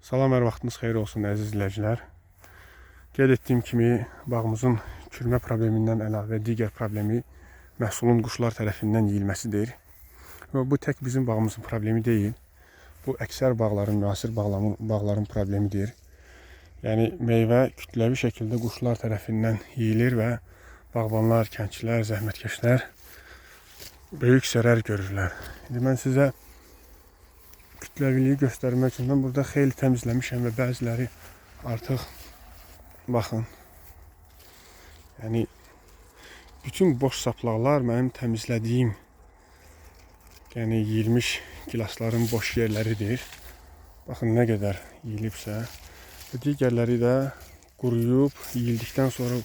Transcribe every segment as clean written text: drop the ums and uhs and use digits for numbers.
Salam, hər vaxtınız xeyir olsun əziz izləyicilər. Qeyd etdiyim kimi bağımızın çürümə problemindən əlavə digər problemi məhsulun quşlar tərəfindən yeyilməsidir. Və bu tək bizim bağımızın problemi deyil. Bu əksər bağların, müasir bağların problemidir. Yəni meyvə kütləvi şəkildə quşlar tərəfindən yeyilir və bağbanlar, kəndçilər, zəhmətkeşlər böyük zərər görürlər. İndi mən sizə kütləviliyi göstərmək üçün mən burada xeyli təmizləmişəm və bəziləri artıq baxın. Yəni bütün boş saplaqlar mənim təmizlədiyim, yəni yeyilmiş gilasların boş yerləridir. Baxın nə qədər yeyilibsə. Və digərləri də quruyub, yeyildikdən sonra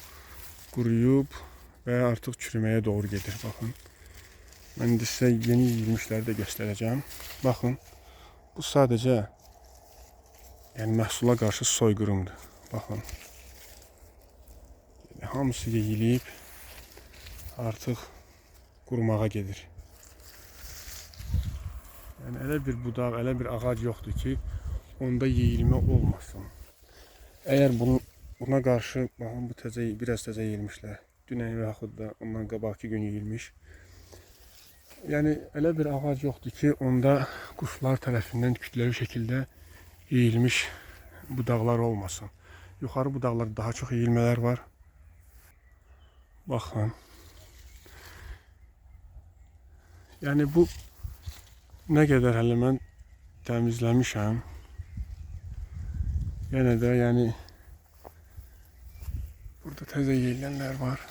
quruyub və artıq çürüməyə doğru gedir. Baxın. Mən indi sizə yeni yeyilmişləri də göstərəcəm. Baxın. Bu sadəcə yəni məhsula qarşı soyqırımdır. Baxın. Yəni, hamısı yeyilib, artıq qurumağa gedir. Yəni elə bir budaq, elə bir ağac yoxdur ki, onda yeyilmə olmasın. Əgər buna qarşı, baxın bu təzə, biraz təzə yeyilmişlər. Dünən və yaxud da ondan qabaqki gün yeyilmiş. Yəni elə bir ağac yoxdur ki, onda quşlar tərəfindən kütləvi şəkildə yeyilmiş budaqlar olmasın. Yuxarı budaqlarda daha çox yeyilmələr var. Baxın. Yəni bu nə qədər hələ mən təmizləmişəm. Yenə də yəni burada təzə yeyilənlər var.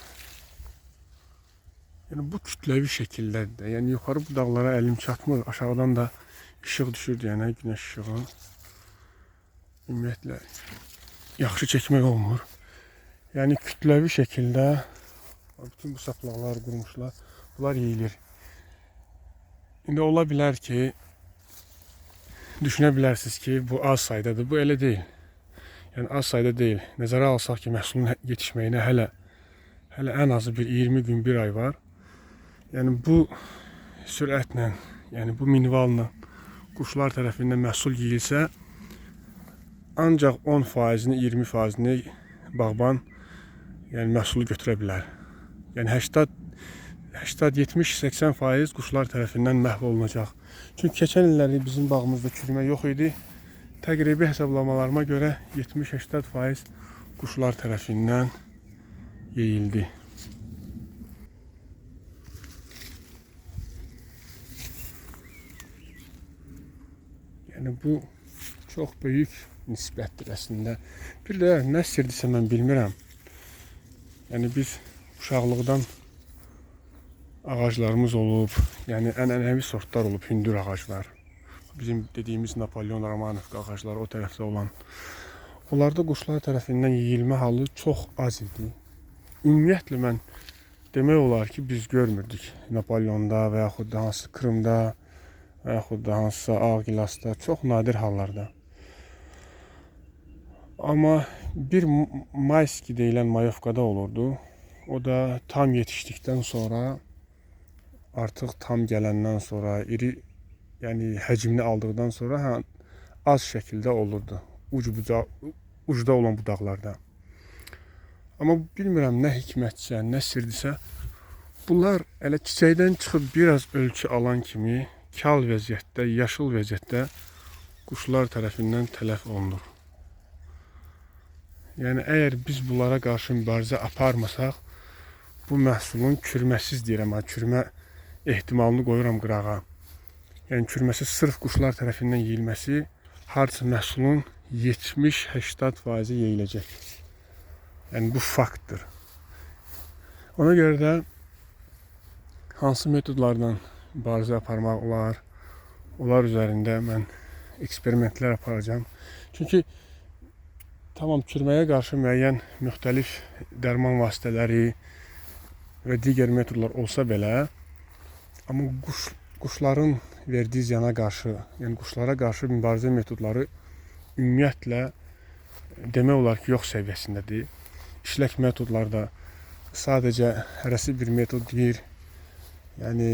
Yəni bu kütləvi şəkildədir. Yəni yuxarı budaqlara əlim çatmır. Aşağıdan da işıq düşürdü, yəni günəş işığı. Ümumiyyətlə yaxşı çəkmək olmur. Yəni kütləvi şəkildə bütün bu saplaqlar qurmuşlar. Bunlar yeyilir. İndi ola bilər ki, düşünə bilərsiniz ki, bu az saydadır. Bu elə deyil. Yəni az sayda deyil. Nəzərə alsaq ki, məhsulun yetişməyinə hələ ən azı bir 20 gün, bir ay var. Yəni bu sürətlə, yəni bu minvalla quşlar tərəfindən məhsul yeyilsə, ancaq 10%-ni, 20%-ni bağban yəni məhsulu götürə bilər. Yəni 80, 70, 80% quşlar tərəfindən məhv olunacaq. Çünki keçən illəri bizim bağımızda çürümə yox idi. Təqribi hesablamalarıma görə 70-80% quşlar tərəfindən yeyildi. Yəni bu çox böyük nisbətdir əslində. Bir də nə sirdirsə mən bilmirəm. Yəni biz uşaqlıqdan ağaclarımız olub, yəni ənənəvi sortlar olub, hündür ağaclar. Bizim dediyimiz Napolyon, Romanovka ağacları o tərəfdə olan. Onlarda quşlar tərəfindən yeyilmə halı çox az idi. Ümumiyyətlə mən demək olar ki, biz görmürdük Napolyonda və yaxud da hansı Krımda və yaxud da hansısa ağ gilasda, çox nadir hallarda. Amma bir mayski deyilən mayovkada olurdu. O da tam yetişdikdən sonra, artıq tam gələndən sonra, iri, yəni həcmini aldıqdan sonra az şəkildə olurdu. Ucda olan budaqlarda. Amma bilmirəm nə hikmətsə, nə sirdirsə, bunlar elə çiçəkdən çıxıb biraz ölçü alan kimi kal vəziyyətdə, yaşıl vəziyyətdə quşlar tərəfindən tələf olunur. Yəni əgər biz bunlara qarşı mübarizə aparmasaq, bu məhsulun çürüməsiz deyirəm, çürümə ehtimalını qoyuram qırağa. Yəni çürüməsiz sırf quşlar tərəfindən yeyilməsi hardasa məhsulun 70-80% yeyiləcək. Yəni bu faktdır. Ona görə də hansı metodlardan mübarizə aparmaq olar, onlar üzərində mən eksperimentlər aparacağam. Çünki tamam çürüməyə qarşı müəyyən müxtəlif dərman vasitələri və digər metodlar olsa belə, amma quşların verdiyi ziyana qarşı, yəni quşlara qarşı mübarizə metodları ümumiyyətlə demək olar ki, yox səviyyəsindədir. İşlək metodlar da sadəcə hərəsi bir metod deyir. Yəni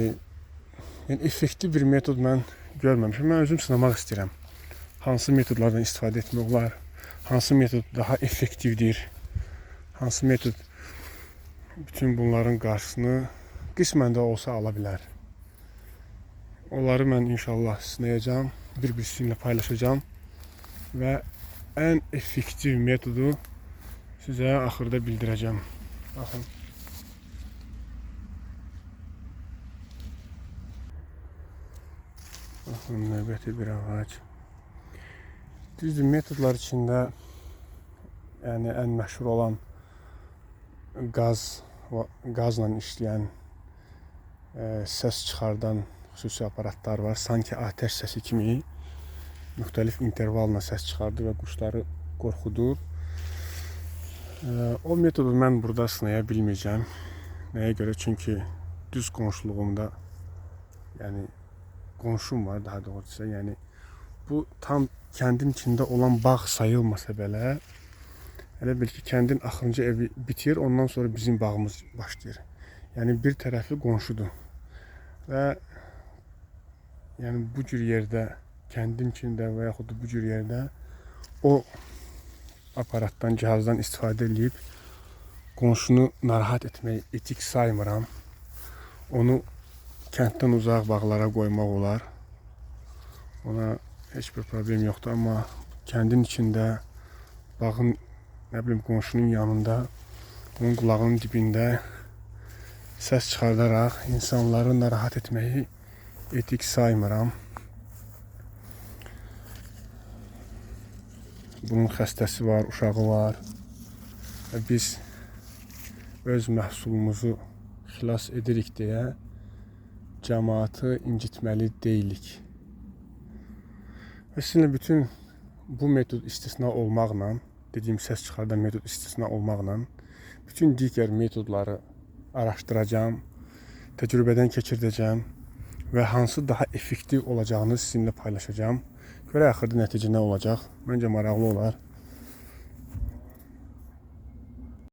effektiv bir metod mən görməmişəm. Mən özüm sınamaq istəyirəm. Hansı metodlardan istifadə etmək olar? Hansı metod daha effektivdir? Hansı metod bütün bunların qarşısını qismən də olsa ala bilər? Onları mən inşallah sınayacağam, bir-bir sizinlə paylaşacağam və ən effektiv metodu sizə axırda bildirəcəm. Baxın. Baxın, növbəti bir ağac. Düzdür, metodlar içində yəni ən məşhur olan qazla işləyən, səs çıxardan xüsusi aparatlar var. Sanki atəş səsi kimi müxtəlif intervalla səs çıxardır və quşları qorxudur. O metodu mən burada sınaya bilməyəcəm. Nəyə görə? Çünki düz qonşuluğumda, yəni qonşum var daha doğrusu. Yəni bu tam kəndin içində olan bağ sayılmasa belə, elə bil ki, kəndin axırıncı evi bitir, ondan sonra bizim bağımız başlayır. Yəni bir tərəfi qonşudur. Və yəni bu cür yerdə, kəndin içində və yaxud da bu cür yerdə o aparatdan, cihazdan istifadə edib qonşunu narahat etmək etik saymıram. Onu kənddən uzaq bağlara qoymaq olar. Ona heç bir problem yoxdur, amma kəndin içində, bağın, nə bilim, qonşunun yanında, onun qulağının dibində səs çıxardaraq insanları narahat etməyi etik saymıram. Bunun xəstəsi var, uşağı var. Və biz öz məhsulumuzu xilas edirik deyə cəmaatı incitməli deyilik. Və sizinlə bütün bu metod istisna olmaqla, dediyim səs çıxardan metod istisna olmaqla, bütün digər metodları araşdıracağam, təcrübədən keçirdəcəm və hansı daha effektiv olacağını sizinlə paylaşacağam. Görək axırda nəticə nə olacaq. Məncə maraqlı olar.